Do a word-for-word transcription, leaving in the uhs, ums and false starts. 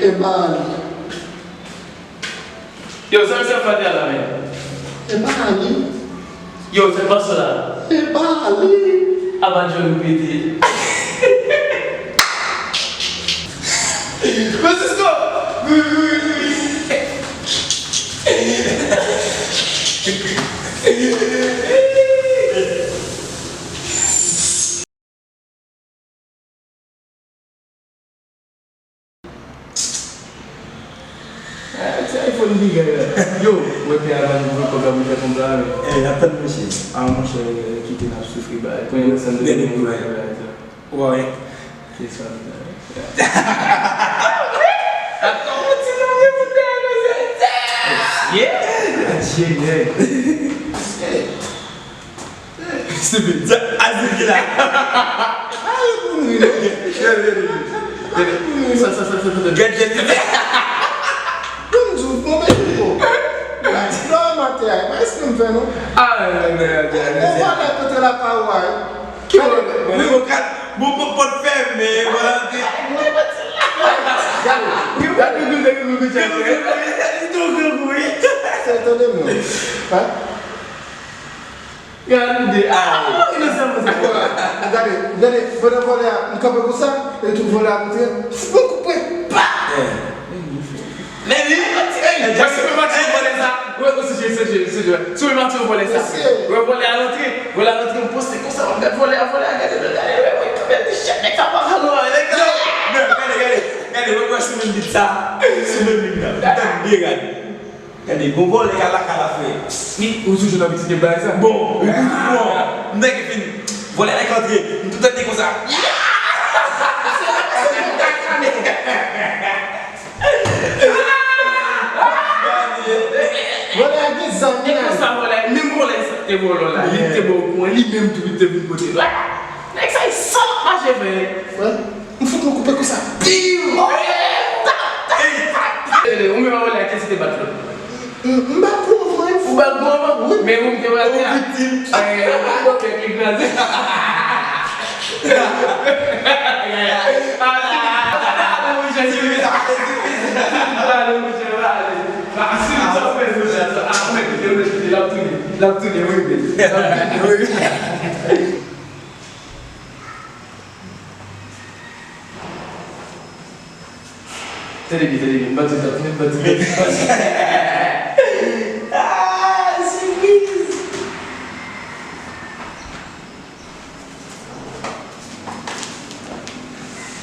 E pa li. Yo, sa misye ap fè la menm? E pa li. Yo, sa k pase la? E pa li. Aba John pete. Francisco! Kouri, kouri, kouri. Ah, ti iPhone big la. Yo, mwen pè avan nou voye kòb la pou fè kòb la, men. Eh, n ap tann mesye. Ah, monchè, kite n ap soufri, bay. Premye sèn de dènye kou, bay. Ou pa wè? Se sa, bay. Atann, yon ti nonm, yon ti nonm, yeah. Adye, nèg. Stupid. Sa, Azil ki la. Ay, pou nou ri, non? Gade, gade, gade. Sa, sa, sa, sa, sa, sa. Gade, gade. Pou m di w, bon, men, bon. Ba, ti dòmi atè a, pa espre m fè, non. Ah, non, non, non, non, non. Bon, vòlè kontre lakay ou a, wi. Ki vòlè? Bon, bon, bon, pòt fèmen, vòlè antre. Gade, gade, gade, gade, gade. Li tou grangou, wi. Se tande m, non. Hein? Gade, ah, inosan, inosan. Gade, gade, pandan vòlè a, m kanpe konsa, e tou vòlè a monte, m koupe, pa! Men li, ey, si w mati yon vòlè sa, wè, wè, sije, sije, sije, si w mati yon vòlè sa, wè, vòlè a rantre, vòlè a rantre, m poste konsa, m ap gade vòlè a, vòlè a, gade, gade, wè, wè, kanpe, ti chèf, nèg sa pa valo, nèg sa. Yo, men, gade, gade, gade, wè, wè, sou menm bit sa, sou menm bit la, m tann byen gade. Gade, gon vòlè k al lakay la, frè. Wi, ou toujou nan piti bagay sa? Bon, ou toujou bon. Nèg ki fin. Vòlè nèg antre. M tout tande konsa. Vòlè a gen zam, e konsa vòlè, menm vòlè sa te vòlè la, li te bon kou, li menm tou, li te vin kote l. Nèg sa, e sa l ap mache fè. M fout mwen koupe konsa. Piw! Ou menm a vòlè a, kiyès ki te bat lòt? M, m bat gwo anvan, wi. Ou bat gwo anvan? Wi. Men ou te bat la. Ou viktim. Eh, ou kòkèt li kraze. Ala, ala, ala, ala, ala, ala, ala, ala, ala. Ah, si nou sa fè nou la, sa, ah, mwen kite, mwen kite, l ap tounen. L ap tounen, wi, men. L ap tounen, wi. Tande byen, tande byen, m pa di sa, m pa di sa.